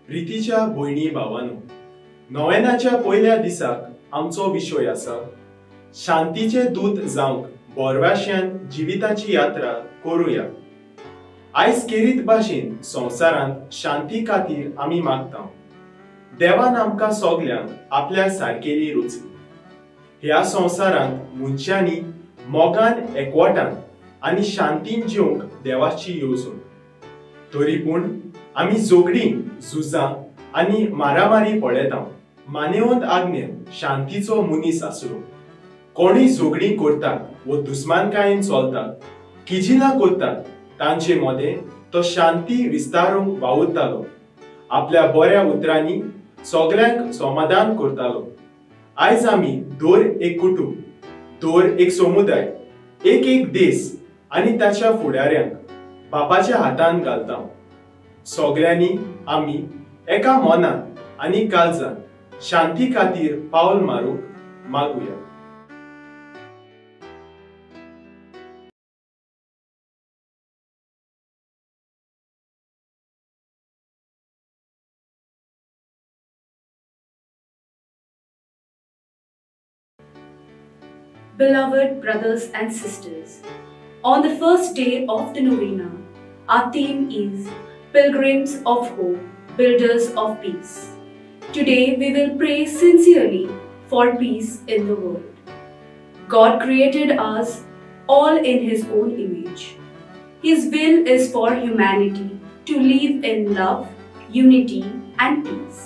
प्रितीच्या भयणी भावानो, नोवेनाच्या पयल्या दिसाक आमचो विशय आसा शांतीचे दूत जावंक बोरवाश्यान जिविताची यात्रा करुया। आयज केरीत भाशेन संवसारांत शांती खातीर आमी मागता। देवान आमकां सगल्यांक आपल्या सारकेली रचली। ह्या संवसारांत मनशांनी मोगान, एकवटान आनी शांतीन जिवंक देवाची येवजण। तरी पूण आमी झगडीं, झुजां आनी मारामारी पळयता। मानेवंत आग्नेल शांतीचो मनीस आसलो। कोणूय झगडीं करतात वो दुस्मानकायेन चलतात, किजिलां करतात, तांचे मदें तो शांती विस्तारूंक वावुरतालो। आपल्या बऱ्या उतरांनी सगल्यांक समाधान करतालो। आयज आमी दर एक कुटुंब, दर एक समुदाय, एक एक देश आनी ताच्या फुडाऱ्यांक बापाच्या हातान घालता। सगल्यांनी आमी एका मनान आनी काळजान शांती खातीर पावल मारूंक मागुया। Beloved brothers and sisters, on the first day of the novena, our theme is Pilgrims of Hope, Builders of Peace. Today we will pray sincerely for peace in the world. God created us all in His own image. His will is for humanity to live in love, unity and peace.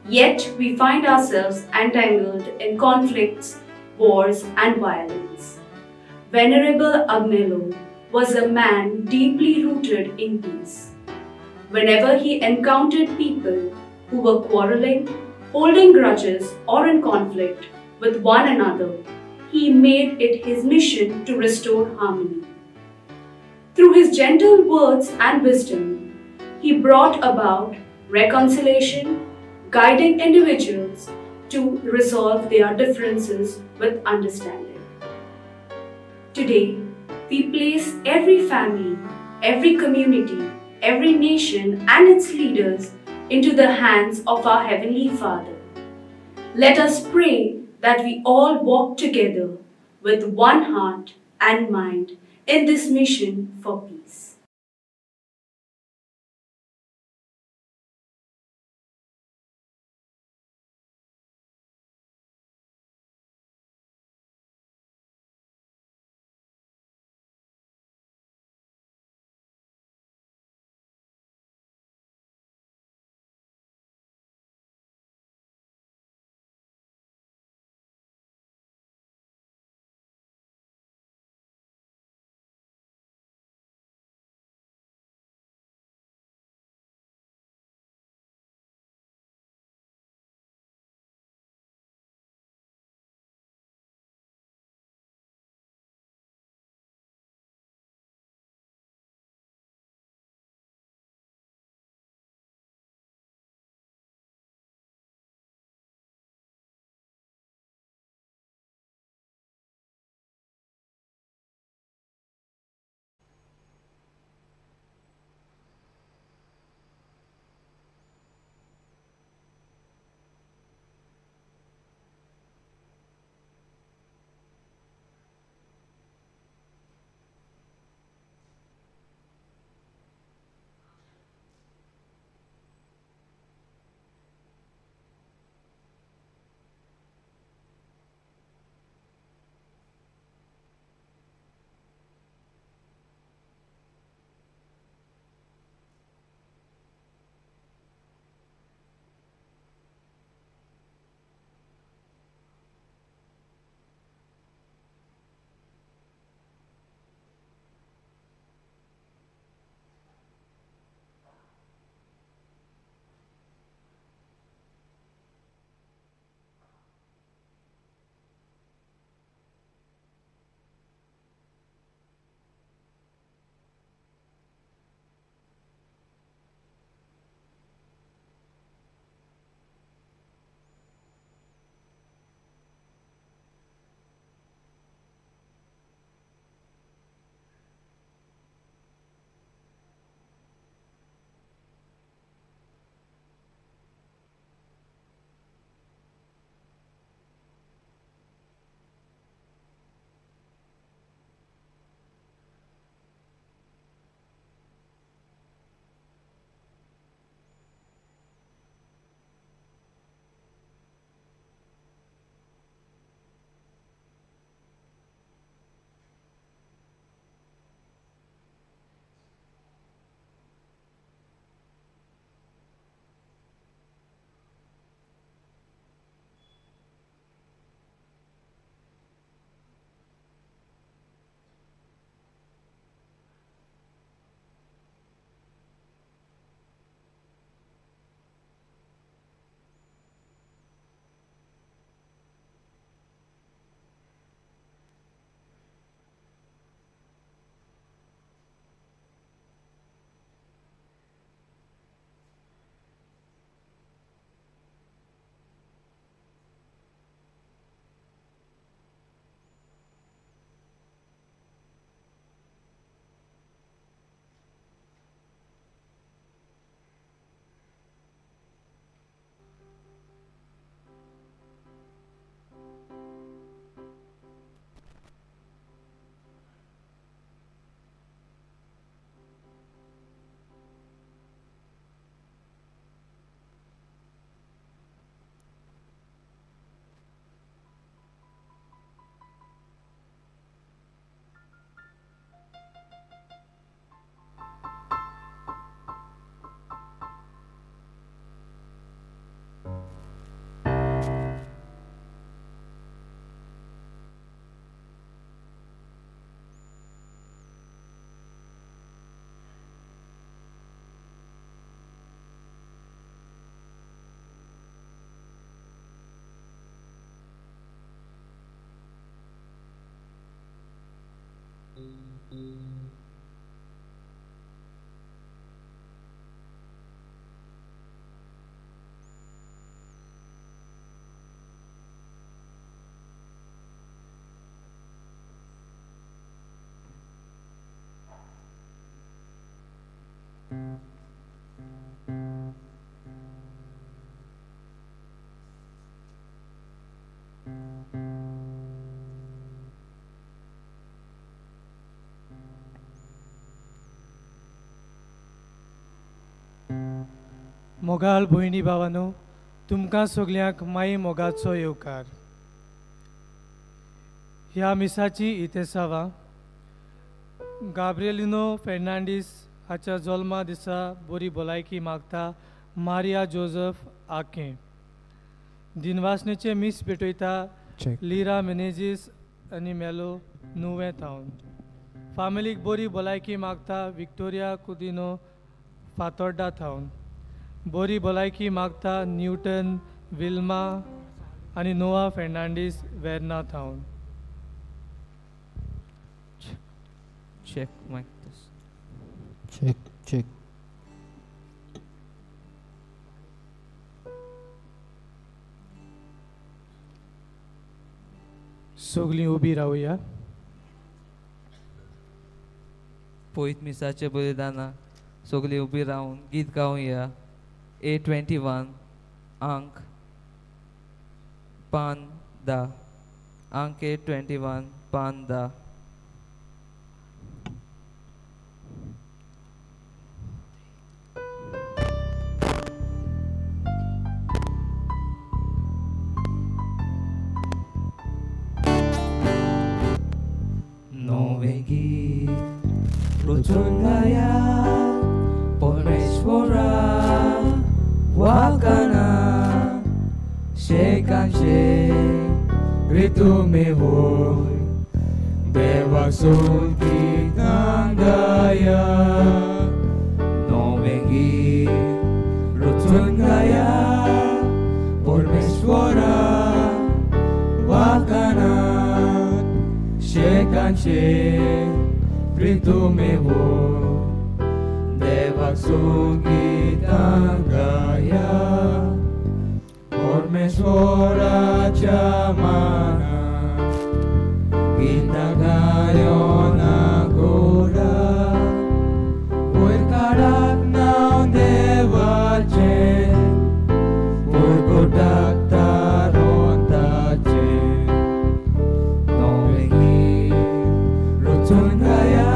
Yet we find ourselves entangled in conflicts, wars and violence. Venerable Agnelo was a man deeply rooted in peace. Whenever he encountered people who were quarreling, holding grudges or in conflict with one another, he made it his mission to restore harmony. Through his gentle words and wisdom, he brought about reconciliation, guiding individuals to resolve their differences with understanding. Today, we place every family, every community, every nation and its leaders into the hands of our Heavenly Father. Let us pray that we all walk together with one heart and mind in this mission for peace. मोगाल भयणी भावानो, तुमकां सगल्यांक माई मोगाचो येवकार. ह्या मिसाची इतेसावा गाब्रिएलिनो फेर्नांडीस हाच्या जल्मा दिसा बरी भलायकी मागता मारिया जोजफ आके. दिनवासनेचें मीस पेटयता लिरा मेनेजीस आनी मेलो नुवें थावन. फामिलीक बरी भलायकी मागता विक्टोरिया कुदिनो फातोड्डा थावन. बरी भलायकी मागता न्यूटन विल्मा आनी नोआ फेर्नांडीस वेर्ना थावन. Check mic test. Check check. सगळीं उबी रावया. पयत मिसाचे बलिदाना सगळीं उबी रावन गीत गावया. A21 अंक पान दा. अंक A21 पान दा. नवें गीत रुचून गाया परमेश्वरा वाकाना शेकांचे रितुमे होय देवा सोलगीतां गाया. नवें गीत रुचून गाया परमेश्वरा वाकाना शेकांचे रितुमे होय देवा सोलगीतां गाया. परमेश्वराच्या माना गीतां गायोन गोडा वयर काडाक नांव देवाचें वयर कोटाक तारोन ताचें. नवें गीत रुचून गाया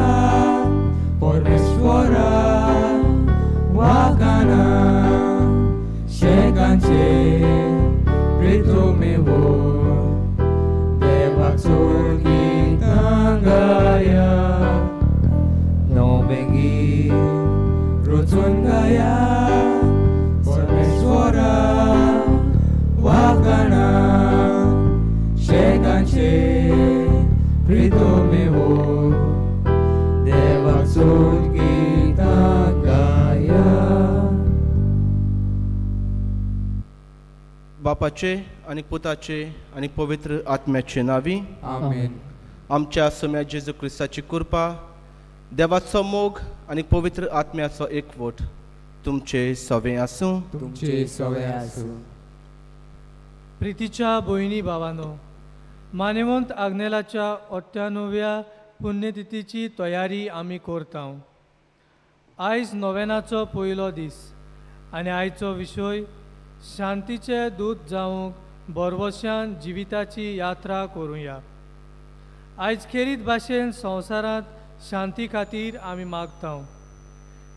परमेश्वरा वाकाना शेकांचे प्रितुमे होय देवाक सोलगीतां गाया. नवें गीत रुचून गाया परमेश्वरा वाकाना शेकांचे प्रितुमे होय देवाक सोलगीतां गाया. बापाचे आनी पुताचे आनी पवित्र आत्म्याचे नांवी आमेन. आमच्या सोम्या जेजू क्रिस्ताची कृपा, देवाचो मोग आनी पवित्र आत्म्याचो एकवट तुमचे सवे आसूं. तुमचे सवे आसूं. प्रितीच्या भयणी भावानो, मानेवंत आग्नेलाच्या 98व्या पुण्यतिथीची तयारी आमी करता. आयज नोवेनाचो पयलो दीस आनी आयचो विशय शांतीचे दूत जावंक भरवश्यान जिविताची यात्रा करुया. आयज खेरीत भाशेन संवसारांत शांती खातीर आमी मागता.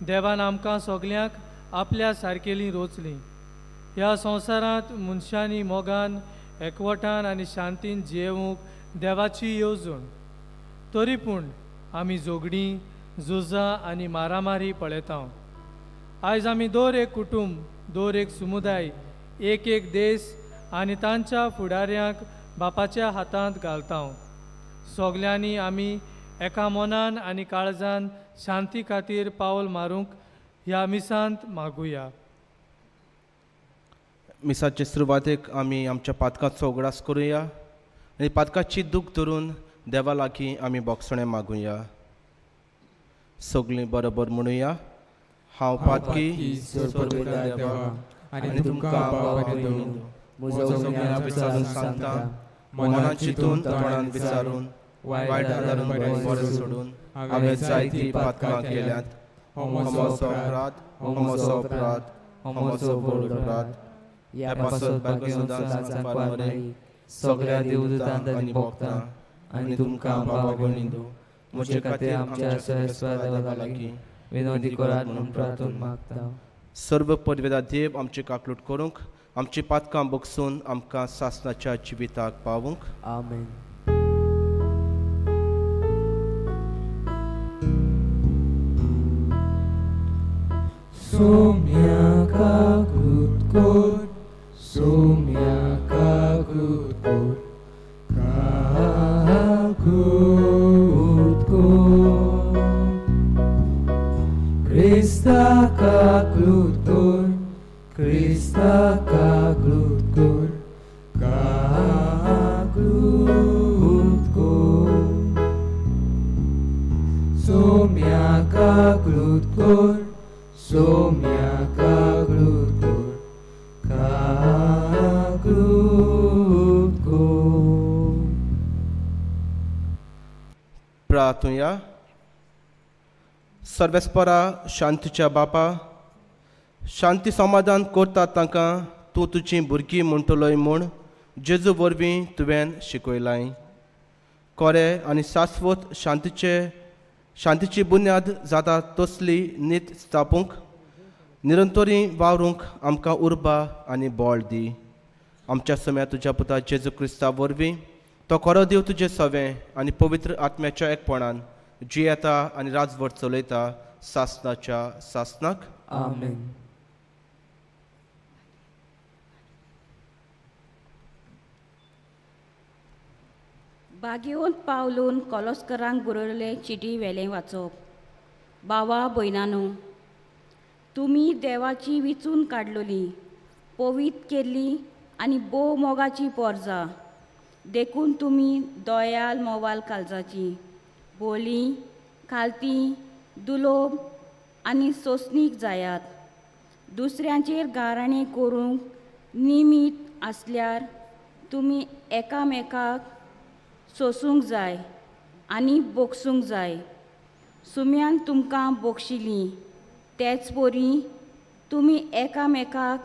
देवान आमकां सगल्यांक आपल्या सारकेली रोचली. ह्या संवसारांत मनशांनी मोगान, एकवटान आनी शांतीन जियेवंक देवाची येवजण. तरी पूण आमी झगडीं, झुजां आनी मारामारी पळयता. आयज आमी दर एक कुटुंब, दर एक समुदाय, एक एक देश आनी तांच्या फुडाऱ्यांक बापाच्या हातांत घालता. सगल्यांनी आमी एका मनान आनी काळजान शांती खातीर पावल मारूंक ह्या मिसांत मागुया. मिसाचे सुरवातेक आमी आमच्या पातकाचो उगडास करुया आनी पातकाची दूख धरून देवा लागीं आमी बोगसणें मागुया. सगळीं बरोबर म्हणुया, हांव पातकी देवा आनी तुमकां म्हजो विचारून सांगता, मनान चिंतून तोंडान विचारून वायट आदारून बरें सोडून हांवें जायतीं पातकां केल्यांत. हो म्हजो अपराध, हो म्हजो अपराध, हो म्हजो व्हड अपराध. ह्या पासत भाग्यवंत सगळ्या देवदूतांत आनी भोगता आनी तुमकां बाबा भयणींनो म्हजे खातीर आमच्या सर्वेस्पर देवा लागीं विनवणी करात म्हणून प्रार्थना मागता. सर्व पदवेदा देव आमची काकलूट करूंक, आमची पातकां बगसून आमकां सासणाच्या जिविताक पावूंक. आमेन. सोम्या काकूत कोर, सोम्या काकूत कोर, काकूत कोर, क्रिस्ता काकूत कोर, क्रिस्ता काकूत कोर, काकूत कोर, सोम्या काकूत कोर, सोम्या काकूत कोर, काकूत कोर. प्रार्थुया. सर्वेस्परा शांतीच्या बापा, शांती समाधान करता तांकां तूं तुजीं भुरगीं म्हणटलोय म्हूण जेजू वरवीं तुवें शिकयलाय. कोरे आनी शाश्वत शांतीची बुन्याद जाता तसली नीत स्थापूंक निरंतरी वावरूंक आमकां उर्बा आनी बळ दी. आमच्या सम्या तुज्या पुता जेजू क्रिस्ता वरवीं तो खरो देव तुजें सवें आनी पवित्र आत्म्याच्या एकपणान जियेता आनी राजवट चलयता सासणाच्या सासणाक. आमेन. बागेवन पावलून कोलोस्करांक बरयल्ले चिटी वेलें वाचप. बावा भयणानो, तुमी देवाची विचून काडलोली, पवित्र केल्ली आनी भोव मोगाची पोरजा, देखून तुमी दोयाल मोवाल काळजाची, बोली खालती दुलोब आनी सोंसणीक जायात. दुसऱ्यांचेर गाराणें करूंक निमीत आसल्यार तुमी एकामेकाक सोसूंक जाय आनी बोगसूंक जाय. सुम्यान तुमकां बोगशिली तेच परी तुमी एकामेकाक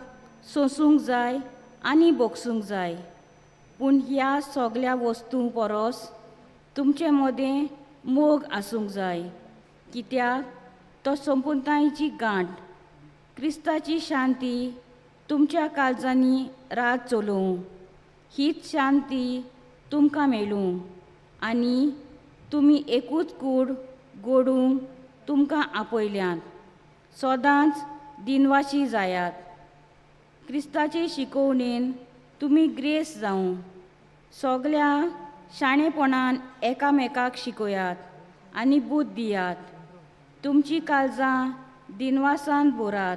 सोसूंक जाय आनी बोगसूंक जाय. पूण ह्या सगळ्या वस्तूं परस तुमचे मदें मोग आसूंक जाय, कित्याक तो संपुर्णतायेची गांठ. क्रिस्ताची शांती तुमच्या काळजांनी रात चलोवं, हीच शांती तुमकां मेळूं आनी तुमी एकूच कूड गोडूंक तुमकां आपयल्यात. सदांच दिनवाशी जायात. क्रिस्ताचे शिकोवणेन तुमी ग्रेस जावं. सगळ्या शाणेपणान एकामेकाक शिकयात आनी बुद्द दियात. तुमची काळजां दिनवासान भरात.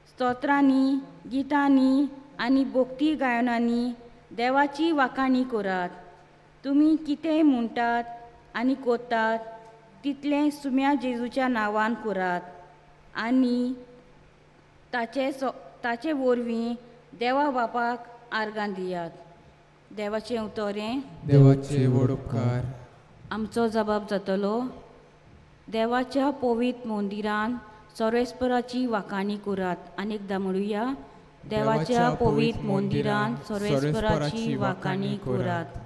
स्तोत्रांनी, गितांनी आनी भक्ती गायनांनी देवाची वाखाणी करात. तुमी कितेंय म्हणटात आनी करतात तितलें सुम्या जेजूच्या नांवान करात आनी ताचे वरवीं देवा बापाक आर्गां दियात. देवाचें उतरें. देवाचे व्हड उपकार. आमचो जबाब जातलो. देवाच्या पवित्र मंदिरान सर्वेस्पराची वाखाणी करात. आनी एकदां म्हणुया, देवाच्या पवित्र मंदिरान सर्वेस्पराची वाखाणी करात.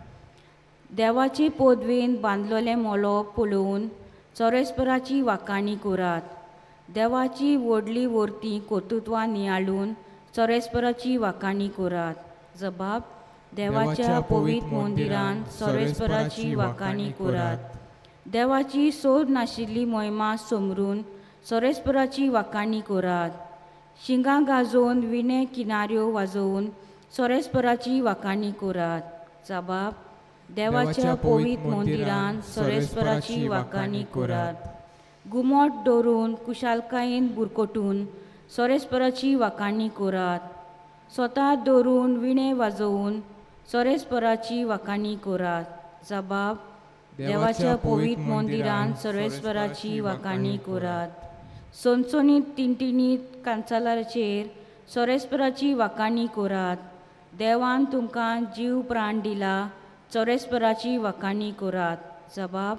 देवाचे पदवेन बांदलेलें मोलो पळोवन सर्वेस्पराची वाखाणी करात. देवाची व्हडली वर्ती कर्तृत्वां नियाळून सर्वेस्पराची वाखाणी करात. जबाब, देवाच्या पवित्र मंदिरान सर्वेस्पराची वाखाणी करात. देवाची सोद नाशिल्ली मोहिमा समरून सर्वेस्पराची वाखाणी करात. शिंगां गाजोवन विणे किनाऱ्यो वाजोवन सर्वेस्पराची वाखाणी करात. जबाब, देवाच्या पवित्र मंदिरान सर्वेस्पराची वाखाणी करात. घुमट दवरून कुशालकायेन बुरकटून सर्वेस्पराची वाखाणी करात. स्वता दवरून विणे वाजोवन सर्वेस्पराची वाखाणी करात. जबाब, देवाच्या पवित्र मंदिरान सर्वेस्पराची वाखाणी करात. सोनसोनीत तिनतिणीत कांचालाचेर सर्वेस्पराची वाखाणी करात. देवान तुमकां जीव प्राण दिला, सर्वेस्पराची वाखाणी करात. जबाब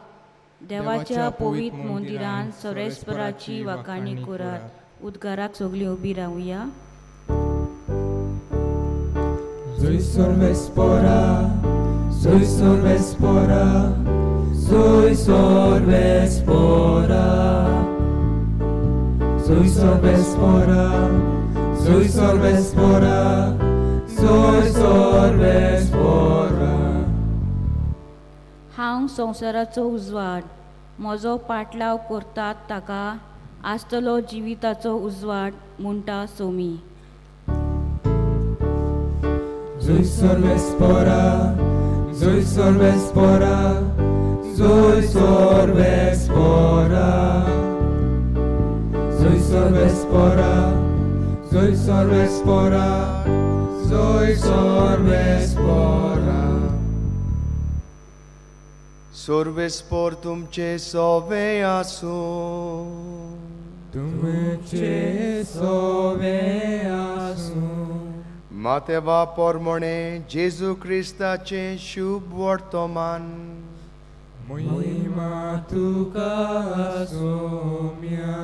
देवाच्या पवित्र मंदिरान सर्वेस्पराची वाखाणी करात. उद्गाराक सगळीं उबी रावया. Soy sorvespora, soy sorvespora, soy sorvespora. Soy sorvespora, soy sorvespora, soy sorvespora. हांव संवसाराचो उजवाड, म्हजो पाटलाव करतात ताका आसतलो जिविताचो उजवाड म्हणटा Somi. Soy sorvespora, soy sorvespora, soy sorvespora. Soy sorvespora, soy sorvespora, soy sorvespora. Sorvespor तुमचे सोवे आसूं, तुमचे सोवे आसूं. मातेवा पोरमोणे जेजू क्रिस्ताचें शुभ वर्तमान. महिमा तुका सोम्या.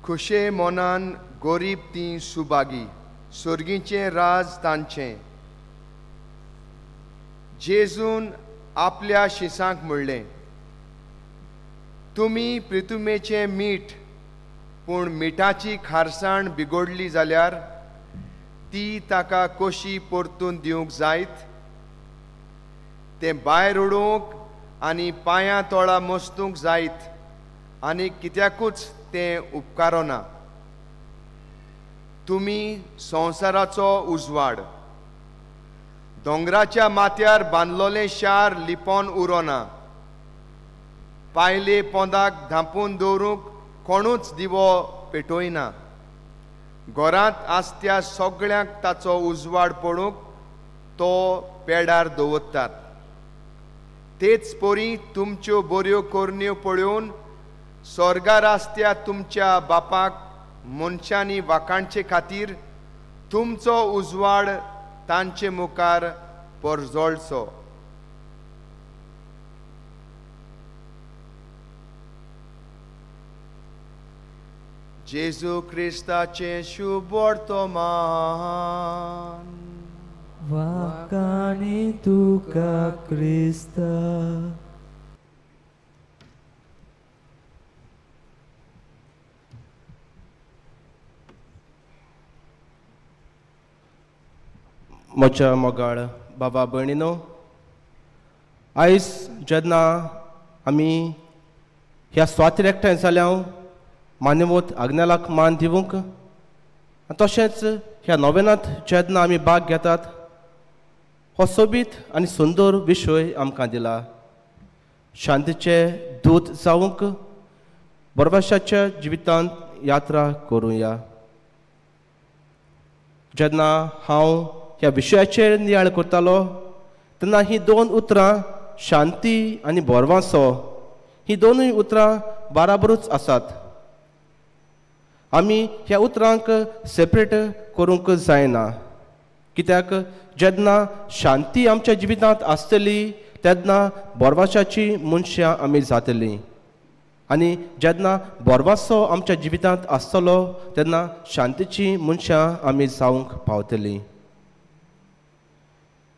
खुशे मनान गोरीब तीं सुभागी, सर्गीचें राज तांचें. जेजून आपल्या शिसांक म्हणलें, तुमी प्रितुमेचें मीठ, पूण मिठाची खारसाण बिगोडली जाल्यार ती ताका कशी परतून दिवंक जायत? तें भायर उडोवंक आनी पांयां तोळा मस्तूंक जायत आनी कित्याकूच तें उपकारना. तुमी संवसाराचो उजवाड. दोंगराच्या माथ्यार बांदलोलें शार लिपोन उरोना. पायले पोंदाक धांपून दवरूंक कोणूच दिवो पेटयना. घरांत आसत्या सगळ्यांक ताचो उजवाड पडूंक तो पेडार दवरतात. तेच परी तुमच्यो बऱ्यो करण्यो पळोवन स्वर्गार आसत्या तुमच्या बापाक मनशांनी वाखाणचे खातीर तुमचो उजवाड तांचे मुखार परजळचो. जेजू क्रिस्ताचें शुभ वर्तमान. वाखाणी तुका क्रिस्ता. म्हज्या मोगाळ बाबा भयणीनो, आयज जेन्ना आमी ह्या स्वातीर एकठांय जाल्या मान्यवत आज्ञालाक मान दिवंक, तशेंच ह्या नोवेनांत जेन्ना आमी भाग घेतात, हो सोबीत आनी सुंदर विशय आमकां दिला. शांतीचे दूत जावंक बरबाशाच्या जिवितांत यात्रा करुया. जेन्ना हांव ह्या विशयाचेर नियाळ करतालो तेन्ना ही दोन उतरां शांती आनी बोरवांसो ही दोनूय उतरां बाराबरूच आसात. आमी ह्या उतरांक सेपरेट करूंक जायना, कित्याक जेन्ना शांती आमच्या जिवितांत आसतली तेन्ना बोरवाशाची मनशां आमी जातली, आनी जेन्ना बोरवासो आमच्या जिवितांत आसतलो तेन्ना शांतीची मनशां आमी जावंक पावतली.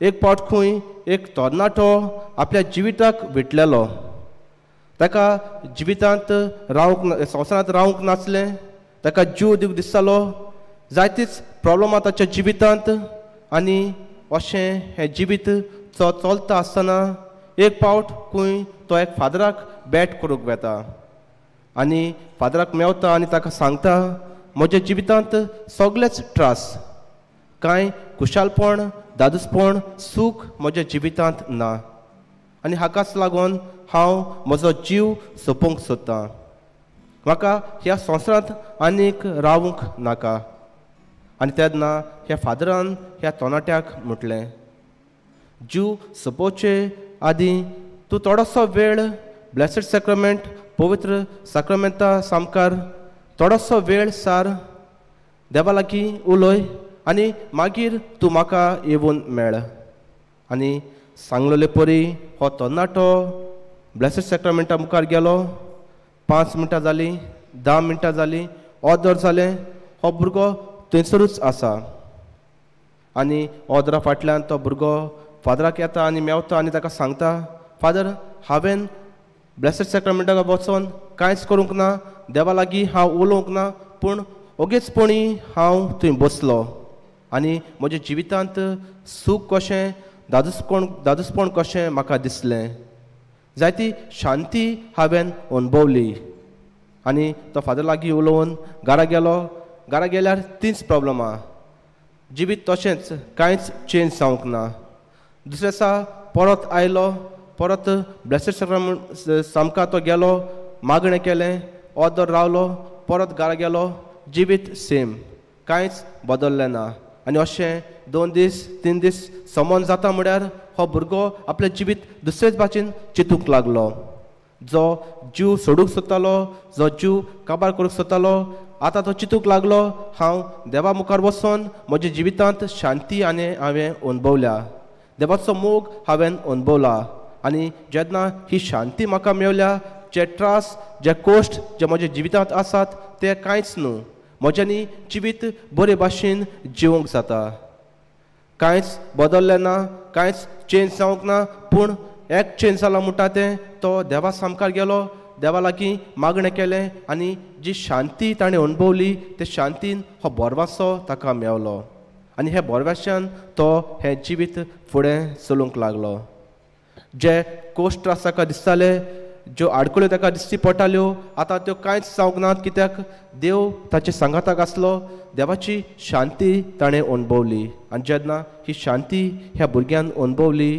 एक फावट खंय एक तरणाटो आपल्या जिविताक विटलेलो. ताका जिवितांत रावंक, संवसारांत रावंक नासलें. ताका जीव दिवंक दिसतालो. जायतीच प्रॉब्लमां ताच्या जिवितांत, आनी अशें हें जिवीत चलता आसतना एक फावट खंय तो एक फादराक भेट करूंक वेता आनी फादराक मेवता आनी ताका सांगता, म्हज्या जिवितांत सगळेच त्रास, कांय खुशालपण, दादूसपण, सूख म्हज्या जिवितांत ना, आनी हाकाच लागून हांव म्हजो जीव सोंपोवंक सोदतां. म्हाका ह्या संवसारांत आनीक रावूंक नाका. आनी तेन्ना ह्या फादरान ह्या तरणाट्याक म्हटलें, जीव सोंपोवचे आदीं तूं थोडोसो वेळ ब्लेसड सॅक्रमेंट पवित्र साक्रमेंता सामकार थोडोसो वेळ सार देवा लागीं उलय आनी मागीर तूं म्हाका येवन मेळ. आनी सांगलेले परी हो तरणाटो ब्लेसड सॅक्रमेंटा मुखार गेलो. 5 मिनटां जालीं, 10 मिनटां जालीं, ऑर्दर जालें, हो भुरगो थंयसरूच आसा. आनी ऑर्दरा फाटल्यान तो भुरगो फादराक येता आनी मेवता आनी ताका सांगता, फादर हांवें ब्लेसड सॅक्रमेंटाक वचोन कांयच करूंक ना, देवा लागीं हांव उलोवंक ना, पूण ओगेचपणी हांव थंय बसलो आनी म्हज्या जिवितांत सूख कशें दादूसपण कशें म्हाका दिसलें, जायती शांती हांवें अणभवली. आनी तो फादर लागीं उलोवन घरा गेलो. घरा गेल्यार तीच प्रॉब्लमां, जिवीत तशेंच, कांयच चेंज जावंक ना. दुसऱ्या दिसा परत आयलो, परत ब्लेसड सॅक्रमेंट सामकार तो गेलो, मागणें केलें, ऑर्दर रावलो, परत घरा गेलो, जिवीत सेम, कांयच बदललें ना. आनी अशें 2 दीस 3 दीस समन जाता म्हळ्यार हो भुरगो आपलें जिवीत दुसरेच भाशेन चिंतूंक लागलो. जो जीव सोडूंक सोदतालो, जो जीव काबार करूंक सोदतालो, आतां तो चिंतूंक लागलो, हांव देवा मुखार वचोन म्हज्या जिवितांत शांती आनी हांवें अणभवल्या, देवाचो मोग हांवें अणभवला. आनी जेन्ना ही शांती म्हाका मेवल्या, जे त्रास जे कोश्ट जे म्हज्या जिवितांत आसात ते कांयच न्हू, म्हज्यांनी जिवीत बरे भाशेन जिवंक जाता. कांयच बदललें ना, कांयच चेंज जावंक ना, पूण एक चेंज जाला म्हणटा तें, तो देवा सामकार गेलो, देवा लागीं मागणें केलें आनी जी शांती ताणें अणभवली ते शांतीन हो बोरवासो ताका मेवलो. आनी ह्या बोरवाश्यान तो हें जिवीत फुडें चलूंक लागलो. जे कोश्ट त्रास ताका दिसताले, ज्यो आडखळ्यो ताका दिसची पडटाल्यो, आतां त्यो कांयच जावंक नात, कित्याक देव ताचे सांगाताक आसलो. देवाची शांती ताणें अणभवली. आनी जेन्ना ही शांती ह्या भुरग्यान अणभवली,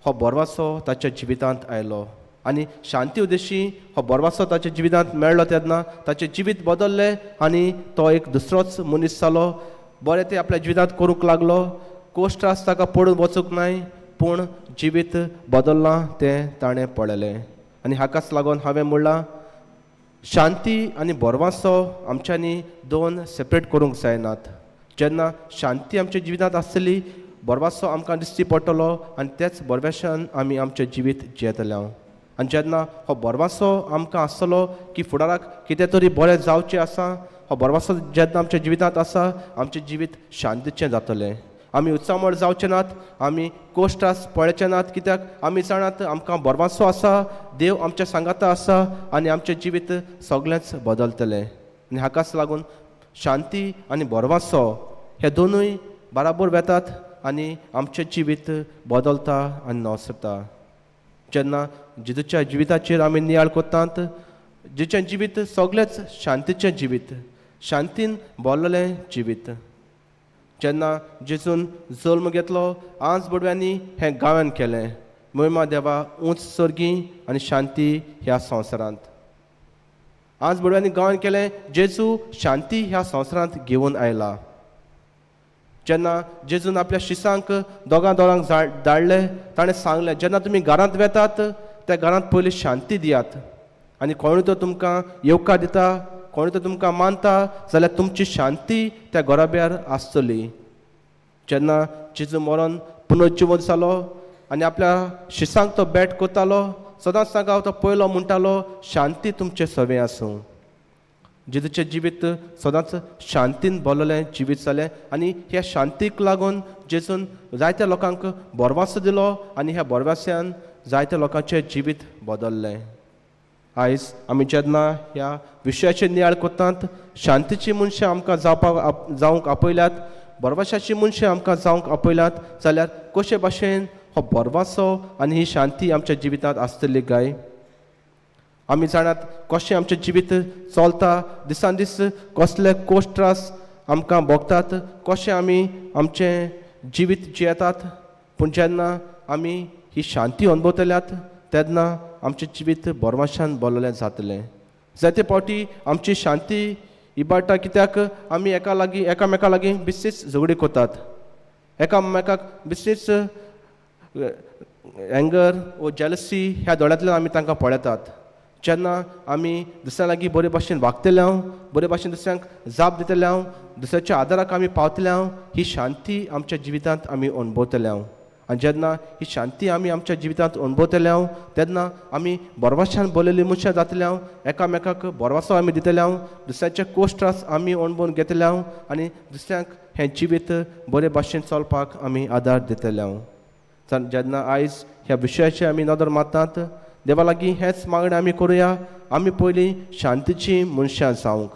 हो बोरवासो ताच्या जिवितांत आयलो. आनी शांती उद्देशी हो बोरवासो ताच्या जिवितांत मेळ्ळो तेन्ना ताचें जिवीत बदललें आनी तो एक दुसरोच मनीस जालो. बरें तें आपल्या जिवितांत करूंक लागलो. कोश्ट त्रास ताका पडून वचूंक नाय, पूण जिवीत बदललां तें ताणें पळयलें. आनी हाकाच लागून हांवें म्हणलां, शांती आनी बोरवासो आमच्यांनी दोन सेपरेट करूंक जायनात. जेन्ना शांती आमच्या जिवितांत आसतली, बोरवासो आमकां दिसची पडटलो आनी तेच बोरवाशान आमी आमचें जिवीत जियेतले. आनी जेन्ना हो बोरवासो आमकां आसतलो की फुडाराक कितें तरी बरें जावचें आसा, हो बोरवासो जेन्ना आमच्या जिवितांत आसा, आमचें जिवीत शांतीचें जातलें. आमी उत्सामळ जावचे नात, आमी कोश्ट त्रास पळयचे नात, कित्याक आमी जाणात आमकां बोरवासो आसा, देव आमच्या सांगाता आसा आनी आमचें जिवीत सगळेंच बदलतलें. आनी हाकाच लागून शांती आनी बोरवासो हे दोनूय बराबर वेतात आनी आमचें जिवीत बदलता आनी नवसता. जेन्ना जेजूच्या जिविताचेर आमी नियाळ करतात, जेचें जिवीत सगळेंच शांतीचें जिवीत, शांतीन भरलेलें जिवीत. जेन्ना जेजून जल्म घेतलो, आज बडव्यांनी हें गांवान केलें, महिमा देवा उंच सर्गी आनी शांती ह्या संवसारांत. आज बडव्यांनी गांवान केलें, जेजू शांती ह्या संवसारांत घेवन आयला. जेन्ना जेजून आपल्या शिसांक दोगां दोगांक धाडले, ताणें सांगलें, जेन्ना तुमी घरांत वेतात त्या घरांत पयलीं शांती दियात आनी कोणूय तो तुमकां येवकार दिता, कोणूय तो तुमकां मानता जाल्यार तुमची शांती त्या घराब्यार आसतली. जेन्ना जेजू मरोन पुनर्जिवंत जालो आनी आपल्या शिसांक तो भेट करतालो, सदांच ताका तो पयलो म्हणटालो, शांती तुमचें सवें आसूं. जेजूचें जिवीत सदांच शांतीन भरलेलें जिवीत जालें आनी ह्या शांतीक लागून जेजून जायत्या लोकांक बोरवासो दिलो आनी ह्या बोरवास्यान जायत्या लोकांचें जिवीत बदललें. आयज आमी जेन्ना ह्या विशयाचेर नियाळ करतात, शांतीची मनशां आमकां जावपाक जावंक आपयल्यात, बोरवाशाची मनशां आमकां जावंक आपयल्यात, जाल्यार कशे भाशेन हो बोरवासो आनी ही शांती आमच्या जिवितांत आसतली काय? आमी जाणात कशें आमचें जिवीत चलता, दिसान दीस कसले कोश्ट त्रास आमकां भोगतात, कशें आमी आमचें जिवीत जियेतात. पूण जेन्ना आमी ही शांती अणभवतल्यात तेन्ना आमचें जिवीत बोरवाशान भरलेलें जातलें. जायते फावटी आमची शांती इबाडटा, कित्याक आमी एका लागीं एकामेका लागीं बिस्तीच झगडी करतात, एकामेकाक बिस्तीच एंगर वो जेलसी ह्या दोळ्यांतल्यान आमी तांकां पळयतात. जेन्ना आमी दुसऱ्या लागीं बरे भाशेन वागतले हांव, बरे भाशेन दुसऱ्यांक जाप दितले हांव, दुसऱ्याच्या आदाराक आमी पावतले हांव, ही शांती आमच्या जिवितांत आमी अणभवतले हांव. आनी जेन्ना ही शांती आमी आमच्या जिवितांत अणभवतले हांव तेन्ना आमी बरवाशान बरयल्ली मनशां जातले हांव, एकामेकाक बरवासो आमी दितले हांव, दुसऱ्याचे कोश्ट त्रास आमी अणभवून घेतले हांव आनी दुसऱ्यांक हें जिवीत बरे भाशेन चलपाक आमी आदार दितले हांव. जेन्ना आयज ह्या विशयाचेर आमी नदर मारतात, देवा लागीं हेंच मागणें आमी करुया, आमी पयलीं शांतीची मनशां जावंक.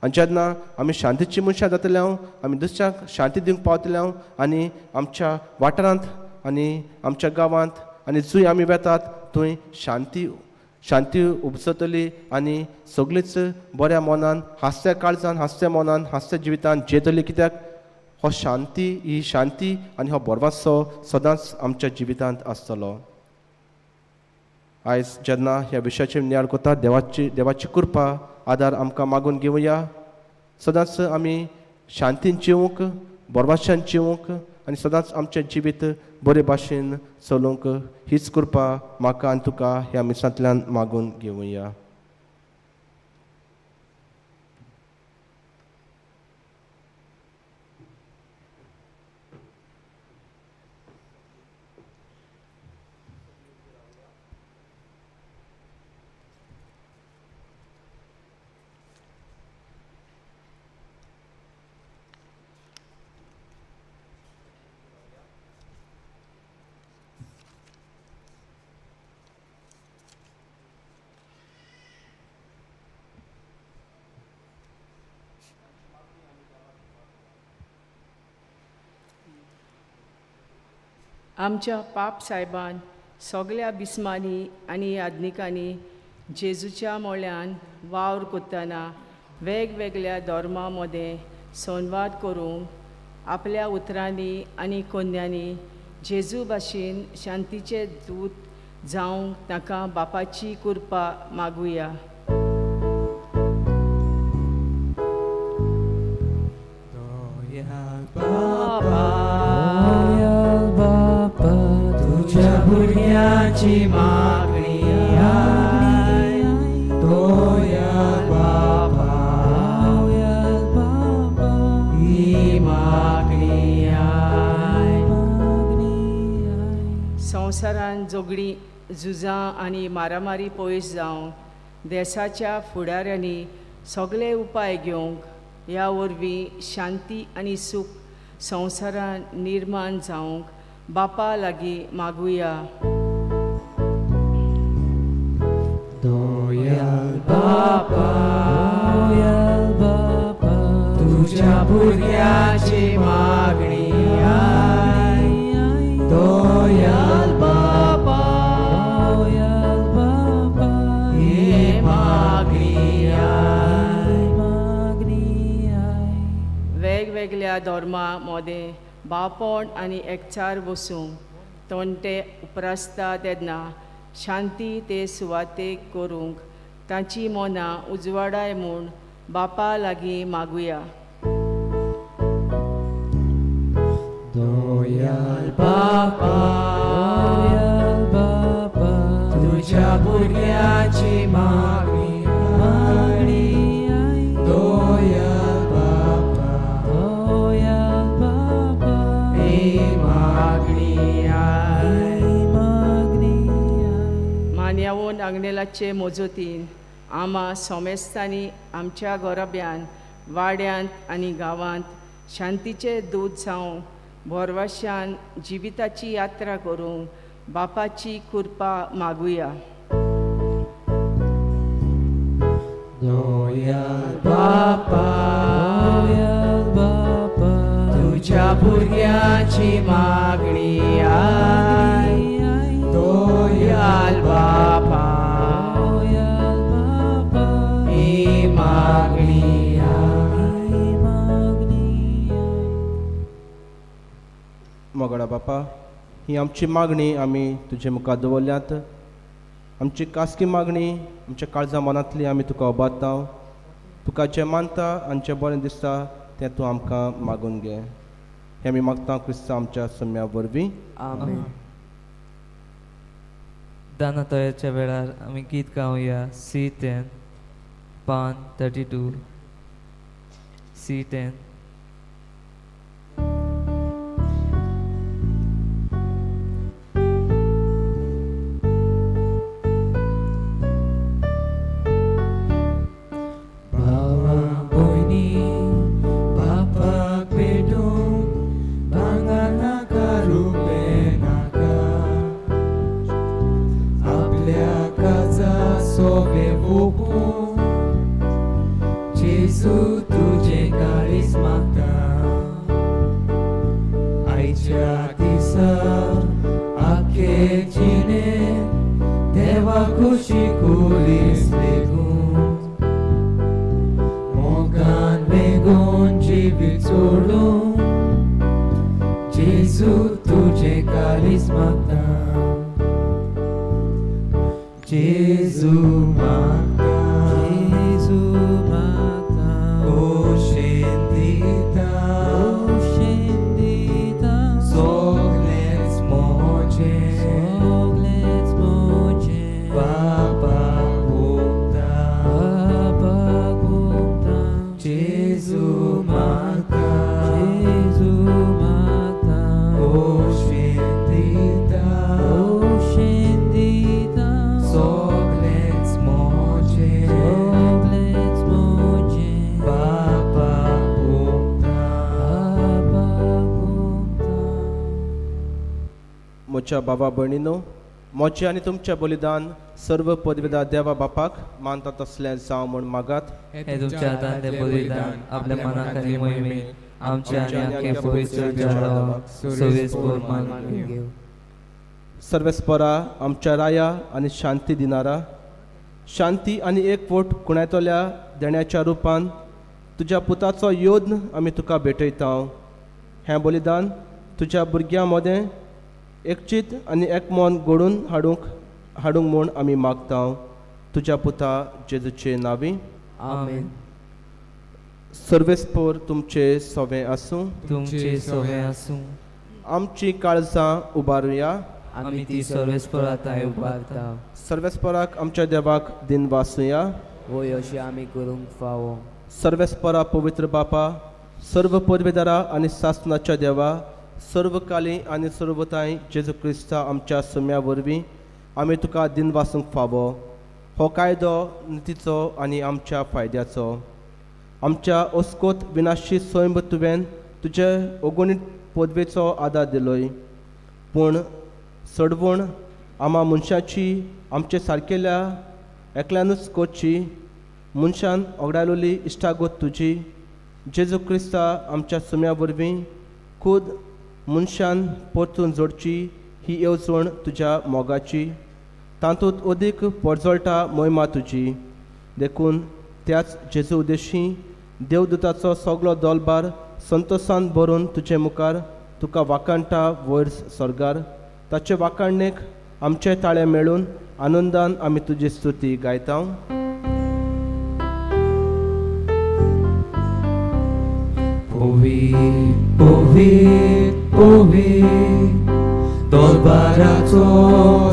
आनी जेन्ना आमी शांतीची मनशां जातले हांव, आमी दुसऱ्यांक शांती दिवंक पावतले हांव आनी आमच्या वाठारांत आनी आमच्या गांवांत आनी जंय आमी वेतात थंय शांती शांती उपजतली आनी सगळींच बऱ्या मनान, हांसत्या काळजान, हांसत्या मनान, हांसत्या जिवितान जियेतली. कित्याक हो शांती, ही शांती आनी हो बरवासो सदांच आमच्या जिवितांत आसतलो. आयज जेन्ना ह्या विशयाचेर नियाळ करता, देवाची कृपा आदार आमकां मागून घेवया. सदांच आमी शांतीन जिवंक, बरवाशान जिवंक आनी सदांच आमचें जिवीत बरे भाशेन चलोवंक हीच कृपा म्हाका आनी तुका ह्या मिसांतल्यान मागून घेवया. आमच्या पाप सायबान सगळ्या बिस्मांनी आनी याज्ञिकांनी जेजूच्या मोल्यान वावर करतना वेगवेगळ्या धर्मां मदें संवाद करूंक आपल्या उतरांनी आनी कोन्यांनी जेजू भाशेन शांतीचे दूत जावंक ताका बापाची कृपा मागुया. भुरग्याची मागणी I दोयाल बाबा, ही मागणी I. संवसारान झगडीं, झुजां आनी मारामारी पयस जावंक देशाच्या फुडाऱ्यांनी सगळे उपाय घेवंक ह्या वरवीं शांती आनी सूख संवसारान निर्माण जावंक बापा लागीं मागुया. दोयाल बापा, तुझ्या भुरग्याची मागणी I दोयाल बापा, ही मागणी I. वेगवेगळ्या धर्मां मदें बापोण आनी एकचार बसूंक तोंडे उप्रासता तेन्ना शांती ते सुवातेक करूंक तांची मनां उजवाडाय म्हूण बापा लागीं मागुया. दोयाल बापा, तुझ्या भुरग्याची मागणी I दोयाल बापा, ही मागणी I. मान्यावून आग्नेलाचे मजतीन आमा सोमेस्तांनी आमच्या गोरब्यान, वाड्यांत आनी गांवांत शांतीचे दूत जावं भरवशान जिविताची यात्रा करूंक बापाची कृपा मागुया. दोयाल बापा, तुझ्या भुरग्याची मागणी I दोयाल बापा, ही मागणी I. मोगडा बापा, ही आमची मागणी आमी तुजे मुखार दवरल्यात. आमची खासगी मागणी आमच्या काळजा मनांतली आमी तुका उबारता. तुका जें मानता आनी जें बरें दिसता तें तूं आमकां मागून घे. हें आमी मागता क्रिस्तांव आमच्या सम्या वरवीं. आमेन. दानातयाच्या वेळार आमी गीत गावया C10 पान 32 C10. म्हज्या बाबा भयणीनो, म्हजें आनी तुमचें बलिदान सर्व पदवेदार देवा बापाक मानता तसलें जावं म्हूण मागात. हे तुमच्या हातांतलें बलिदान आपल्या मनाक आनी मोहिमेक आमच्या आनी आख्या पवित्र देवाक सर्वेस्पर मानून घेवं. सर्वेस्परा आमच्या राया आनी शांती दिनारा, शांती आनी एकवट कुणायतल्या देण्याच्या रुपान तुज्या पुताचो योद्न आमी तुका भेटयता. हें बलिदान तुज्या भुरग्यां मदें एकचीत आनी एकमन घडून हाडूंक म्हूण आमी मागता तुज्या पुता जेजूचे नांवी. आमेन. सर्वेस्पर तुमचे सवें आसूं. तुमचे सवें आसूं. आमची काळजां उबारुया. आमी ती सर्वेस्परा थांय उबारता. सर्वेस्पराक आमच्या देवाक दिन वासुया. वय अशें आमी करूंक फावो. सर्वेस्परा पवित्र बापा, सर्व पदवेदारा आनी सासनाच्या देवा, सर्वकाली आनी सर्वताय जेजू क्रिस्ता आमच्या सुम्या वरवीं आमी तुका दिन वासूंक फावो. हो कायदो नितीचो आनी आमच्या फायद्याचो. आमच्या ओस्कोत विनाशी सैंब तुवें तुजे अगणीत पदवेचो आदार दिलोय, पूण सडवण आमा मनशाची आमचे सारकेल्या एकल्यानूच करची. मनशान ओगडायलोली इश्टागत तुजी जेजू क्रिस्ता आमच्या सुम्या वरवीं खूद मनशान परतून जोडची ही येवजण तुज्या मोगाची, तातूंत अदीक परजळटा मोहिमा तुजी. देखून त्याच जेजू उद्देशी देवदूताचो सगलो दोलबार संतोसान भरून तुजे मुखार तुका वाखाणटा वयर सर्गार. ताचे वाखाणणेक आमचे ताळे मेळून आनंदान आमी तुजी स्तुती गायता. पवित्र पवित्र दरबाराचो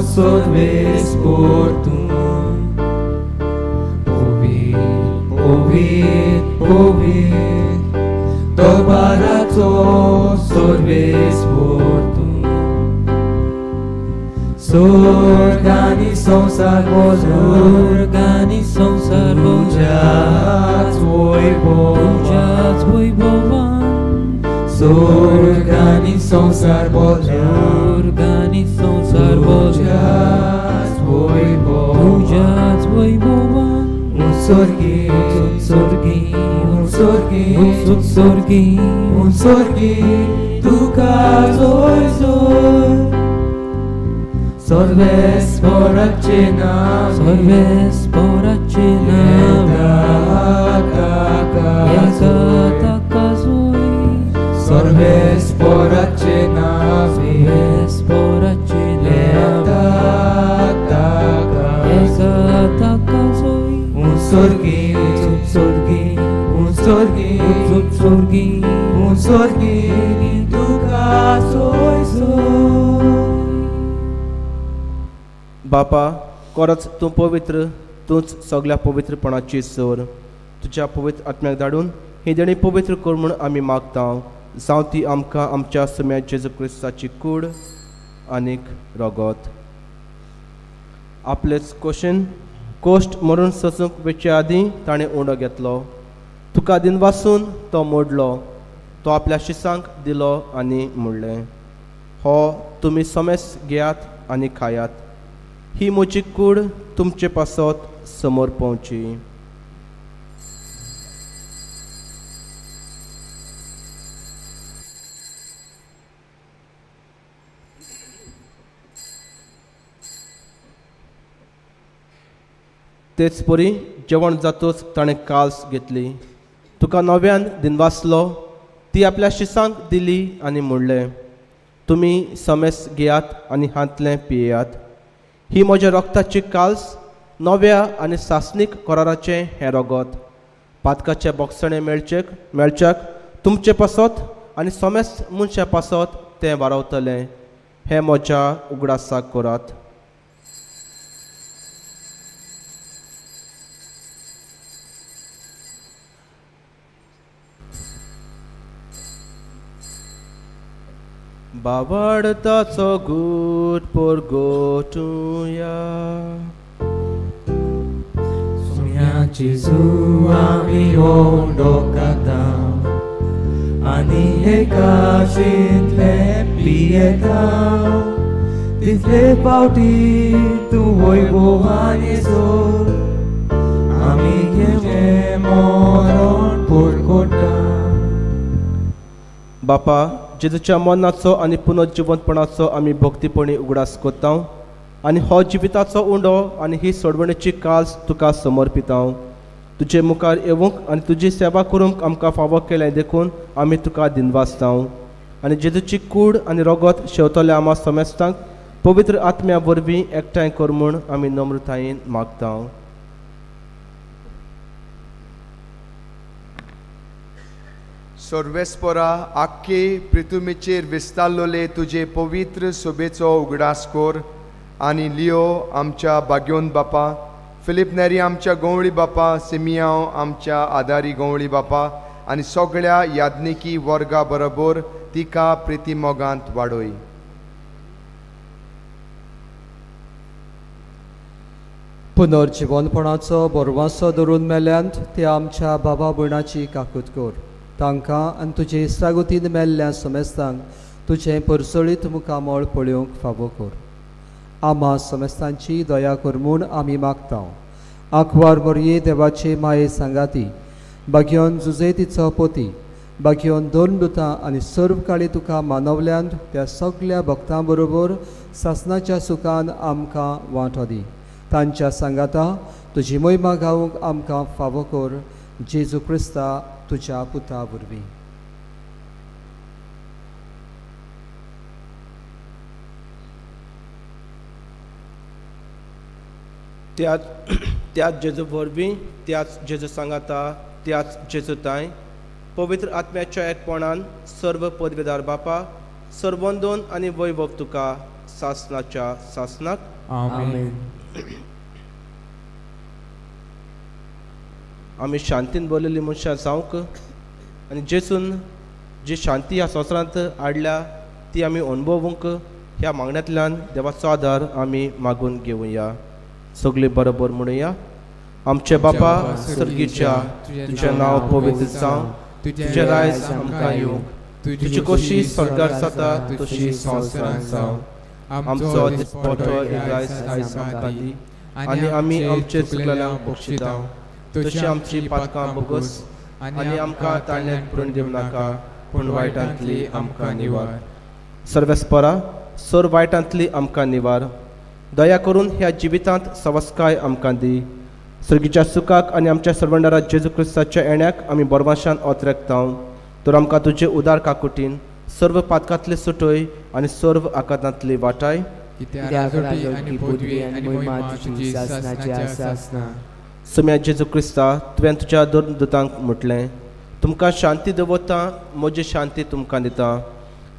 सर्वेस्पर तूं. पवित्र पवित्र पवित्र दरबाराचो सर्वेस्पर तूं. स्वर्ग आनी संवसार बोल, स्वर्ग आनी संवसार तुज्याच वैभव, तुज्याच वैभवान. स्वर्ग आनी संवसार बोल, स्वर्ग आनी संवसार तुज्याच वैभव, तुज्याच वैभवान. उत्सर्गी उत्सर्गी उत्सर्गी उत्सर्गी उत्सर्गी तुका जोय जोय. सर्वेस्पराचे नांव, सर्वेस्पराचे नांव येता ताका जोय. सर्वेस्पराचे नांव, सर्वेस्पराचे नांव येता ताका जोय. उत्सर्गी उत्सर्गी उत्सर्गी उत्सर्गी उत्सर्गी तुका जोय जोय. बापा, खरोच तूं पवित्र, तूंच सगळ्या पवित्रपणाची सर। तुज्या पवित्र आत्म्याक धाडून ही देणी पवित्र कर म्हूण आमी मागता, जावं ती आमकां आमच्या सम्या जेजू क्रिस्ताची कूड आनीक रगत। आपलेच कोशेन कोश्ट मरून सोसूंक वेचे आदीं ताणें उंडो घेतलो, तुका दिनवासून तो मोडलो, तो आपल्या शिसांक दिलो आनी म्हणलें, हो तुमी समेस घेयात आनी खायात, ही म्हजी कूड तुमचे पासत समोर पोवची। तेच परी जेवण जातूच ताणें काल्स घेतली, तुका नव्यान दिनवासलो, ती आपल्या शिसांक दिली आनी म्हणलें, तुमी समेस घेयात आनी हांतलें पियेयात, ही म्हज्या रक्ताची काल्स, नव्या आनी सासणीक कराराचें हें रगत, पातकाचें बोगसणें मेळच्याक तुमचे पासत आनी समेस्त मनशां पासत तें वारवतलें, हें म्हज्या उगडासाक करात। बावडताचो गूट परगटुया, सुम्या जेजू आमी उंडो खाता आनी हे काशींतलें पियेता, तितले फावटी तूं वैभवान सोर, आमी तुजें मरण परगटा। बापा, जेजूच्या मरणाचो आनी पुनर्जिवंतपणाचो आमी भक्तीपणी उगडास करता आनी हो जिविताचो उंडो आनी ही सोडवणेची काल्स तुका समर्पिता। तुजे मुखार येवंक आनी तुजी सेवा करूंक आमकां फावो केलें देखून आमी तुका दिनवासता आनी जेजूची कूड आनी रगत शेवतल्या आमा समेस्तांक पवित्र आत्म्या वरवीं एकठांय कर म्हूण आमी नम्रतायेन मागता। सर्वेस्परा, आख्खे पृथ्वीचेर विस्तारलोले तुजे पवित्र सोबेचो उगडास कर आनी लियो आमच्या भाग्योन बापा, फिलीप नेरी आमच्या गवळी बापा, सिमियांव आमच्या आदारी गवळी बापा आनी सगळ्या याज्ञिकी वर्गा बरोबर तिका प्रितीमोगांत वाडय। पुनर्जिवनपणाचो बरवासो धरून मेल्यांत ते आमच्या बाबा भयणाची काकूत कर, तांकां आनी तुजे इश्टागतीन मेल्ल्या समेस्तांक तुजें परसळीत मुखामळ पळोवंक फावो कर। आमा समेस्तांची दया कर म्हूण आमी मागता। आंकवार मोरये देवाचे माये सांगाती, बागयोन जुजे तिचो पोती, बागयोन दोन दुतां आनी सर्व काळी तुका मानवल्यांत त्या सगल्या भक्तां बरोबर सासनाच्या सुखान आमकां वांटो दी। तांच्या सांगाता तुजी मोहिमा गावंक आमकां फावो कर, जेजू क्रिस्ता तुज्या पुता वरवीं। त्याच जेजू वरवीं, त्याच जेजू सांगाता, त्याच जेजू तांय पवित्र आत्म्याच्या एकपणान सर्व पदवेदार बापा, सर्वंदोन आनी वैभव तुका सासनाच्या सासनाक। आमेन। आमी शांतीन बरलेली मनशां जावंक आनी जेजून जी शांती ह्या संवसारांत हाडल्या ती आमी अणभवूंक ह्या मागण्यांतल्यान देवाचो आदार आमी मागून घेवया। सगळीं बरोबर म्हणुया, आमचे बापा सर्गीच्या, तुजें नांव पवित्र जावं, तुजें रायज आमकां येवंक, तुजी कशी स्वर्गार जाता तशी संवसारांत जावं, आमचो दिसपटो रायज आयज आमकां दी आनी आमी आमचे चुकलेल्यांक बक्षिता, तशी आमची पातकां बोगस आनी आमकां ताळ्यांत पुरण दिवं नाका, पूण वायटांतली आमकां निवार। सर्वेस्परा, सर वायटांतली आमकां निवार, दया करून ह्या जिवितांत सवस्काय आमकां दी। सर्गीच्या सुखाक आनी आमच्या सर्वंडारा जेजू क्रिस्ताच्या येण्याक आमी बरवाशान ओतरेकता, तर आमकां तुजे उदार काकुटीन सर्व पातकांतली सुटय आनी सर्व आकांतांतली वाटाय। सम्या जेजू क्रिस्ता, तुवें तुज्या दोन दुतांक म्हटलें, तुमकां शांती दवरता, म्हजी शांती तुमकां दिता,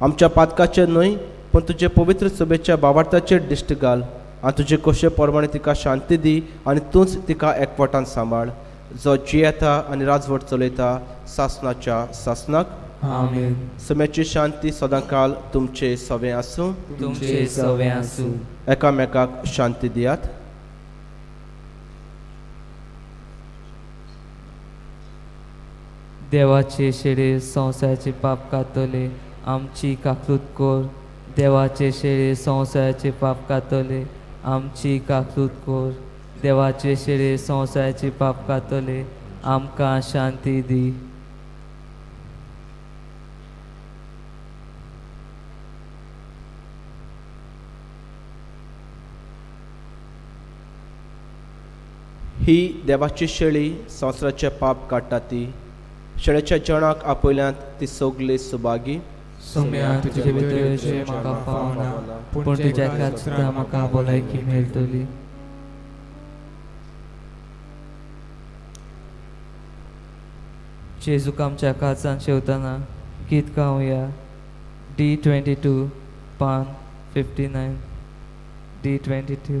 आमच्या पातकाचेर न्हय पूण तुजे पवित्र सभेच्या बावार्थाचेर दिश्ट घाल आनी तुजे खोशे प्रमाणे तिका शांती दी आनी तूंच तिका एकवटान सांबाळ, जो जियेता आनी राजवट चलयता सासनाच्या सासनाक. आमेन. सम्याची शांती सदांकाल तुमचे सवें आसूं. तुमचे सवें आसूं. एकामेकाक शांती दियात. देवाचे शेळे संवसाराचे पाप कातले आमची काकलूत कोर. देवाचे शेळे संवसाराचे पाप कातले आमची काकलूत कोर. देवाचे शेळे संवसाराचे पाप कातले आमकां शांती दी. ही देवाची शेळी संवसाराचे पाप काडटा ती शेळेच्या जणाक आपयल्यांत ती सगली सुभागी. सोम्या तुजे भितर येवचें म्हाका फावना, पूण तुज्या सुद्दां म्हाका भलायकी मेळटली. जेजूक आमच्या काळजान शेवतना गीत गावया. D22 पान 59. D22.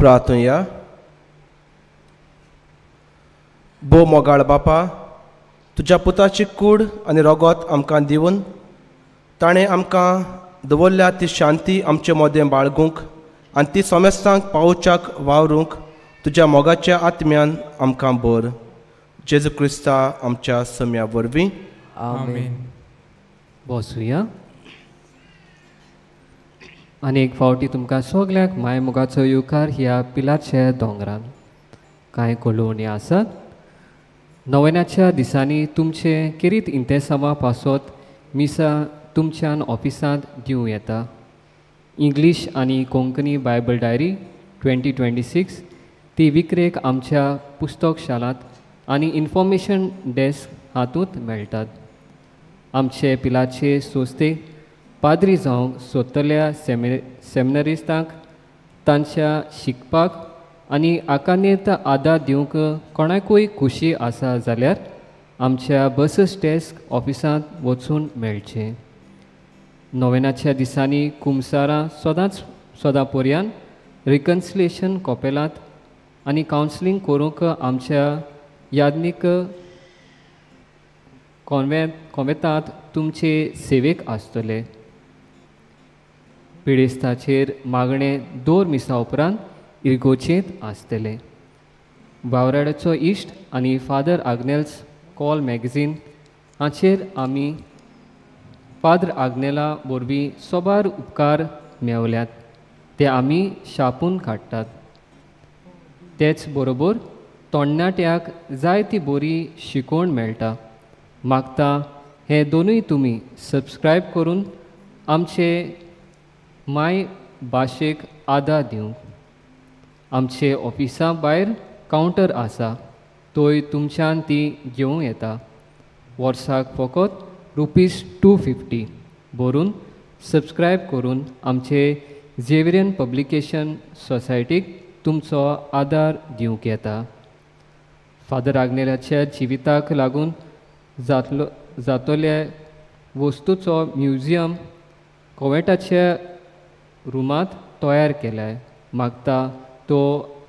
प्रार्थुया. भोव मोगाळ बापा, तुज्या पुताची कूड आनी रगत आमकां दिवन ताणें आमकां दवरल्या ती शांती आमचे मदें बाळगूंक आनी ती सोमेस्तांक पावोवच्याक वावरूंक तुज्या मोगाच्या आत्म्यान आमकां भर. जेजू क्रिस्ता आमच्या सम्या वरवीं. आमेन. बसुया. आनी एक फावटी तुमकां सगल्यांक मायमोगाचो येवकार ह्या पिलारच्या दोंगरान. कांय कळोवणी आसात. नव्याच्या दिसांनी तुमचे केरीत इंतेसांवा पासत मिसा तुमच्यान ऑफिसांत दिवं येता. इंग्लीश आनी कोंकणी बायबल डायरी 2026 ती विक्रेक आमच्या पुस्तक शालांत आनी इन्फॉर्मेशन डेस्क हातूंत मेळटात. आमचे पिलाचे संस्थेक पाद्री जावंक सोदतल्या सेमिनरिस्तांक तांच्या शिकपाक आनी आकानेत आदार दिवंक कोणाकूय खुशी आसा जाल्यार आमच्या बसस डेस्क ऑफिसांत वचून मेळचें. नोवेनाच्या दिसांनी कुमसारां सदांच सदां पर्यान रिकन्सिलेशन कॉपेलांत आनी कावन्सिलींग करूंक आमच्या याज्ञीक कॉन्वेंतांत तुमचे सेवेक आसतले. पिडेस्ताचेर मागणें दोर मिसा उपरांत इर्गोचेंत आसतलें. वावराड्याचो इश्ट आनी फादर आग्नेल्स कॉल मॅगझीन हाचेर आमी फादर आग्नेला वरवीं सोबार उपकार मेवल्यात, ते आमी छापून काडटात. तेच बरोबर तोणणाट्याक जायती बरी शिकवण मेळटा. मागता हे दोनूय तुमी सबस्क्रायब करून आमचे माय भाशेक आदार दिवंक. आमचे ऑफिसा भायर कावंटर आसा, थंय तुमच्यान ती घेवं येता. वर्साक फकत ₹250 भरून सबस्क्रायब करून आमचे झेवियरियन पब्लिकेशन सोसायटीक तुमचो आदार दिवंक येता. फादर आग्नेलाच्या जिविताक लागून जातल्या वस्तूचो म्युझियम कोवेंटाच्या रुमांत तयार केल्या. मागता तो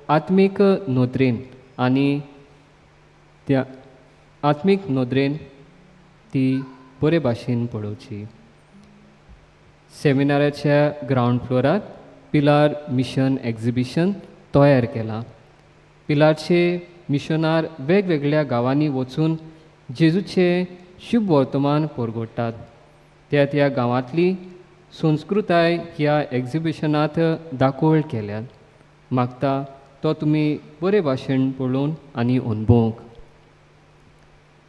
आत्मीक नदरेन आनी त्या आत्मीक नदरेन ती बरे भाशेन पळोवची. सेमिनाराच्या ग्रावंड फ्लोरार पिलार मिशन एक्झिबिशन तयार केलां. पिलारचे मिशनार वेगवेगळ्या गांवांनी वचून जेजूचें शुभ वर्तमान परगोडटात. त्या त्या गांवांतली संस्कृताय ह्या एक्झिबिशनांत दाखोवळ केल्या. मागता तो तुमी बरे भाशेन पळोवन आनी अणभवंक.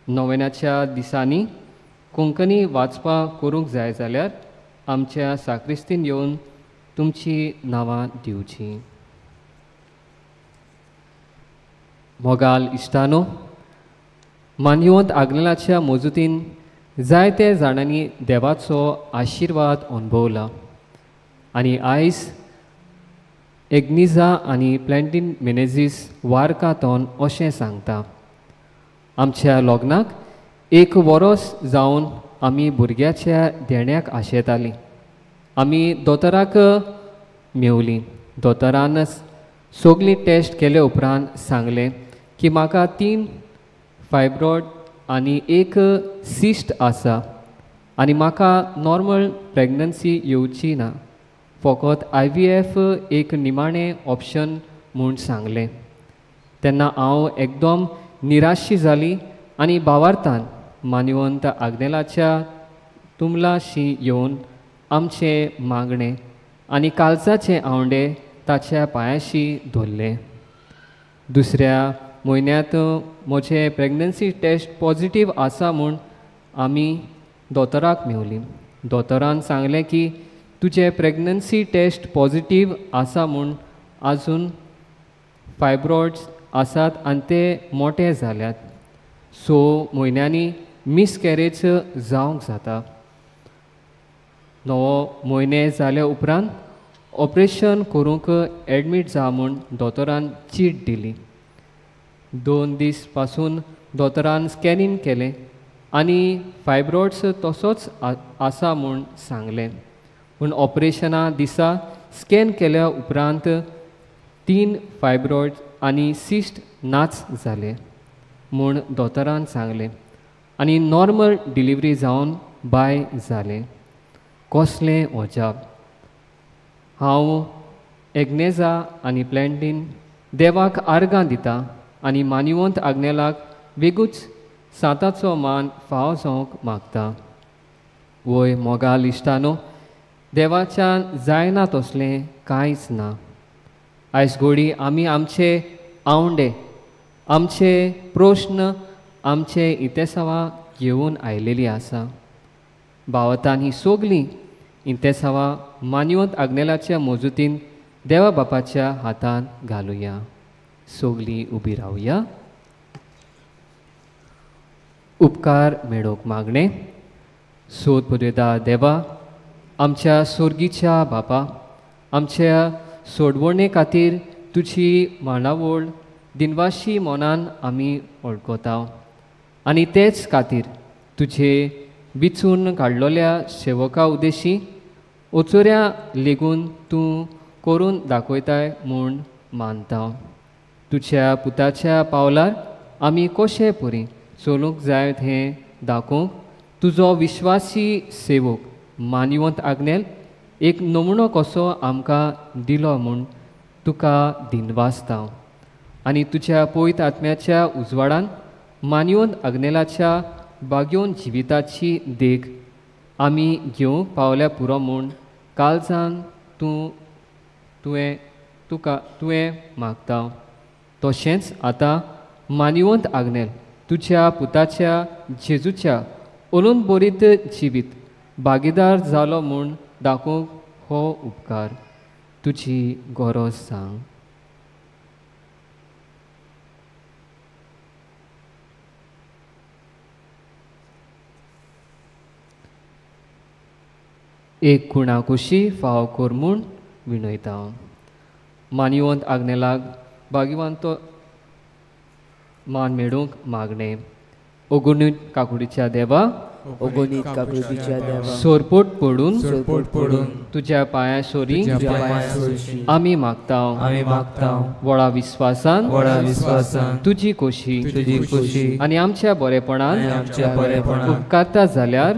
नोवेनाच्या दिसांनी कोंकणी वाचपां करूंक जाय जाल्यार आमच्या साक्रिस्तीन येवन तुमची नांवां दिवचीं. मोगाल इश्टानो, मानयवंत आग्नेलाच्या मजुतीन जायते जाणांनी देवाचो आशिर्वाद अणभवला आनी आयज एग्निजा आनी प्लॅन्टीन मेनेजीस वारकातोन अशें सांगता. आमच्या लग्नाक एक वरोस जावन आमी भुरग्याच्या देण्याक आशेतालीं. आमी दोतोराक मेवलीं. दोतोरान सगळी टेस्ट केले उपरांत सांगलें की म्हाका 3 फायब्रॉयड आनी 1 सिस्ट आसा आनी म्हाका नॉर्मल प्रेग्नन्सी येवची ना, फकत IVF एक निमाणें ऑप्शन म्हूण सांगलें. तेन्ना हांव एकदम निराशी जाली आनी भावार्थान मानवंत आग्नेलाच्या तुमलाशी येवन आमचें मागणें आनी कालसाचे आंवडे ताच्या पांयाशी धरले. दुसऱ्या म्हयन्यांत म्हजें प्रेग्नन्सी टेस्ट पॉजिटीव आसा म्हूण आमी दोतोराक मेवली. दोतोरान सांगलें की तुजें प्रेग्नन्सी टेस्ट पॉजिटीव आसा म्हूण आजून फायब्रॉयड्स आसात आनी ते मोटे जाल्यात. 6 म्हयन्यांनी मिसकॅरेज जावंक जाता. 9 म्हयने जाल्या उपरांत ऑपरेशन करूंक एडमीट जा म्हूण दोतोरान चीट दिली. 2 दीस पासून दोतोरान स्कॅनिंग केलें आनी फायब्रॉयड्स तसोच आसा म्हूण सांगलें. पूण ऑपरेशना दिसा स्कॅन केल्या उपरांत 3 फायब्रॉयड्स आनी सिस्ट नाच जाले म्हूण दोतोरान सांगलें आनी नॉर्मल डिलिव्हरी जावन बाय जालें. कसलें अजाप! हांव एग्नेजा आनी प्लॅन्टीन देवाक आर्गां दिता आनी मानिवंत आग्नेलाक वेगूच सांताचो मान फाव जावंक मागता. वय मोगाल इश्टानो, देवाच्यान जायना तसलें कांयच ना. आयज घोडी आमी आमचे आंवडे, आमचे प्रश्न, आमचे इतेसांवां घेवन आयलेली आसा. भावतान ही सगळीं इंतेसांवां मानवंत आग्नेलाच्या मजुतीन देवा बापाच्या हातान घालुया. सगळीं उबी रावया. उपकार मेळोवंक मागणें. सोद पुरयता देवा, आमच्या सोर्गीच्या बापा, आमच्या सोडवणे खातीर तुजी मांडावळ दिनवाशी मनान आमी वळखता आनी तेच खातीर तुजे बिचून काडलोल्या सेवका उद्देशी ओचोऱ्या लेगून तूं करून दाखयताय म्हूण मानता. तुज्या पुताच्या पावलार आमी कशे पुरी चलूंक जाय हें दाखोवंक तुजो विश्वासी सेवक मानवंत आग्नेल एक नमुनो कसो आमकां दिलो म्हूण तुका दिनवासता आनी तुज्या पवित्र आत्म्याच्या उजवाडान मानवंत आग्नेलाच्या बागेवन जिविताची देख आमी घेवंक पावल्या पुरो म्हूण कालजान तूं तुवें तुका तुवें मागता. तशेंच आतां मानवंत आग्नेल तुज्या पुताच्या जेजूच्या ओलून बरीत जिवीत भागीदार जालो म्हूण दाखोवंक हो उपकार तुजी गरज सांग. एक कुणाकुशी फाव कर म्हूण विनयता. मानवंत आग्नेलाक भाग्यवंत मान मेळूंक मागणें. ओगुणीत काकुडीच्या देवा, ओगुणीत काकुडीच्या देवा, सोरपोट पडून तुज्या पांया सोरी आमी मागता, आमी मागता व्हडा विस्वासान तुजी खोशी आनी आमच्या बरेपणान उपकारता जाल्यार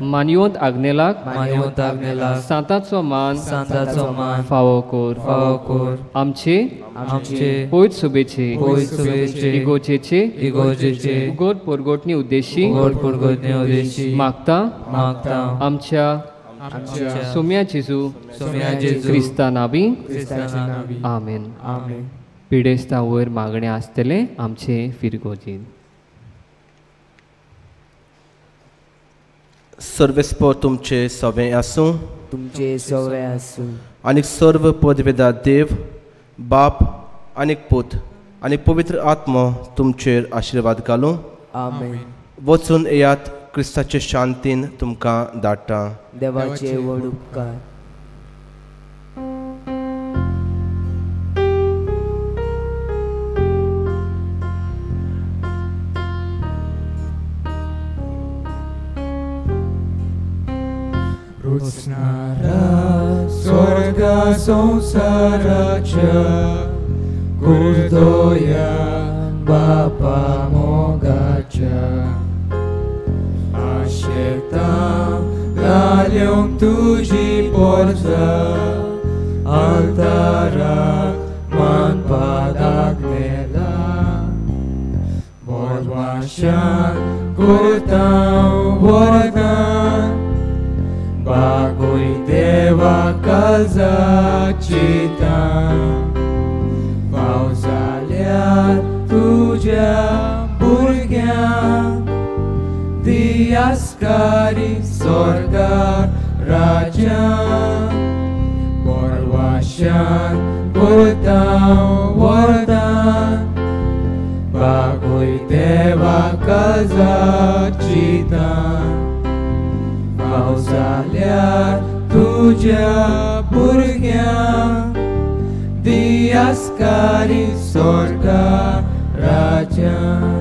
मानवंत आग्नेलाक सांताचो मान फावो कर. आमचे पयत सुबेचे इगोजेचे उगोट पोरगोटणी उद्देशी मागता आमच्या सोम्या जेजू क्रिस्ता नावी. आमेन. पिडेस्ता वयर मागणें आसतलें आमचे फिरगोजीन. सर्वेस्पर तुमचे सवें आसूं, तुमचे सवें आसूं आनी सर्व पदवेदा देव बाप आनी पूत आनी पवित्र आत्मो तुमचेर आशिर्वाद घालूं. आमेन. वचून येयात, क्रिस्ताचे शांतीन तुमकां धाडटा. देवाचे व्हड उपकार. रुचणारा स्वर्गा संवसाराच्या कुर्दोया बापा मोगाच्या आशेता लाल्योंक तुजी पोरसा आल्ताराक मानपादाक नेला बोरवाशान करता वरदान बागोय देवा काळजाची तान फाव जाल्यार तुज्या भुरग्यांक दियास्कारी स्वर्गार राज्यान बोरवाशान करता वरदान बागोय देवा काळजाची तान फाव जाल्यार तुज्या भुरग्यांक दियास्कारी स्वर्गार राज्यान.